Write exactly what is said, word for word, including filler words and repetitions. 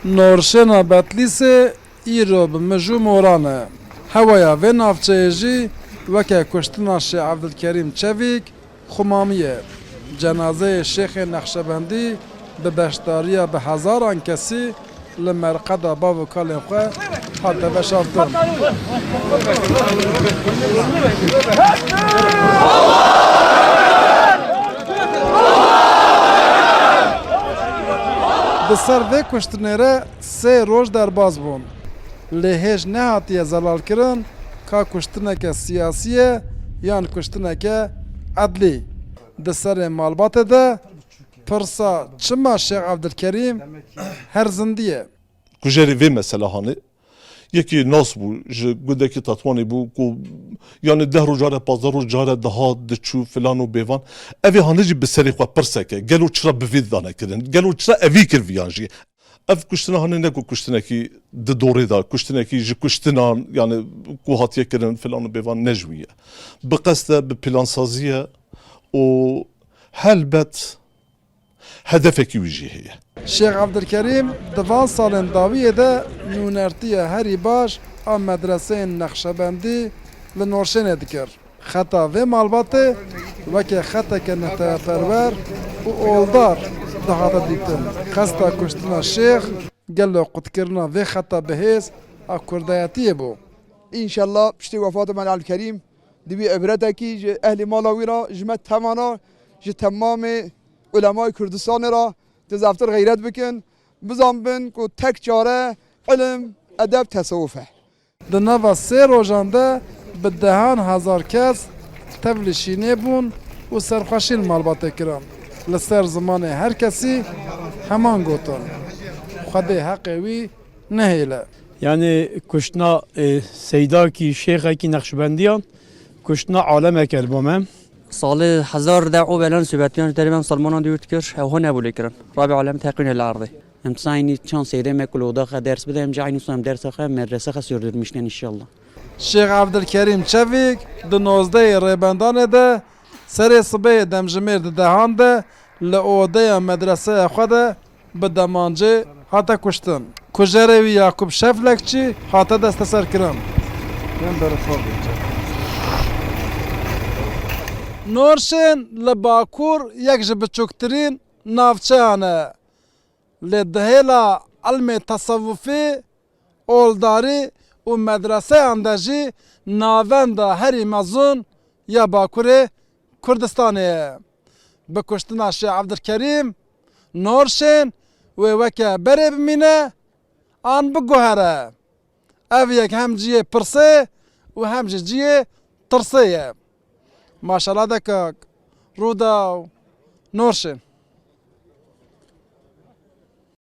Norşêna Betlîsê îro bi mij û moran e. Heweya vê navçeyê jî weke kuştina Şêx Evdilkerîm Çevîk xumamiye. Cenazeyê Şêxê Nexşebendî bi beşdariya bi hezaran kesî li merqeda bav û kalên xwe hate veşartin. Di ser vê kuştinê re sê roj derbas bûn. Lê hêj nehatiye zelalkirin ka kuştineke siyasî ye yan kuştineke edlî. Di serê malbatê de pirsa çima Şêx Evdilkerîm her zindî ye? Kujerê vê mesela hanê yekî nas bû, ji gundekî Tetwanê bû ku, yanî deh roj care, pazdeh roj care dihat diçû filan û bêvan. Evê hanê jî bi serê xwe pirseke, gelo çira bi vê dane kirin? Gelo çira evî kir viyan jî? Ev kuştina hanê ne ku kuştinekî di dorê de, kuştinekî ji kuştinan, yanî ku hatiye kirin filan û bêvan ne ji wî ye. Bi qest e, bi plansazî ye û helbet hedefekî wî jî heye. Şêx Evdilkerîm di van salên dawiyê de nûnertiya herî baş a medreseyên Nexşebendî li Norşênê dikir. Xeta vê malbatê weke xeteke neteweperwer û oldar dihate dîtin. Qesta kuştina Şêx gelo qutkirina vê xeta bihêz a kurdayetiyê bû. Înşellah piştî wefata Mela Evdilkerîm di wî ibretekî ji ehlî mala wî re, ji me temana, ji temamê ulemayê Kurdistanê re, di zeftir xeyret bikin, bizanbin ku tek çare ilim, edeb, tesewuf e. Di nava sê rojan de bi dehan hezar kes tevlî şînê bûn û serxweşî li malbatê kirin. Li ser zimanê her kesî heman gotin, Xwedê heqê wî nehêle. Yanî kuştina, e, seydakî, şêxekî Nexşibendiyan, kuştina alemeke li bo me. Salê hezar de û belan Sovyetiyan ji derê me Musulmanan dûr dikir, ew ho nebû lê kirin. Rabî alem teqîne li erdê. Em dizaynî çand seydê me ku li odaxa ders bide, em jî eynî wisa em dersa xwe, medresa xwe sürdürmüşten inşallah. Şêx Evdilkerîm Çevîk di nozdehê Rêbendanê de serê sibê demjimêr di dehan de li odeya medreseya xwe de bi demancê hate kuştin. Kujerê wî Yakûb Şeflekçî hate desteserkirin. Norşên li Bakur yek ji biçûktirîn navçeyan e. Lê di hêla ilmê tesewufî, oldarî û medreseyan de jî navenda herî mezin ya Bakurê Kurdistanê ye. Bi kuştina Şêx Evdilkerîm, Norşên wê weke berê bimîne an biguhere. Ev yek hem cihê pirsê û hem jî cihê tirsê ye. Maşallah de kak, Rûdaw, Norşên.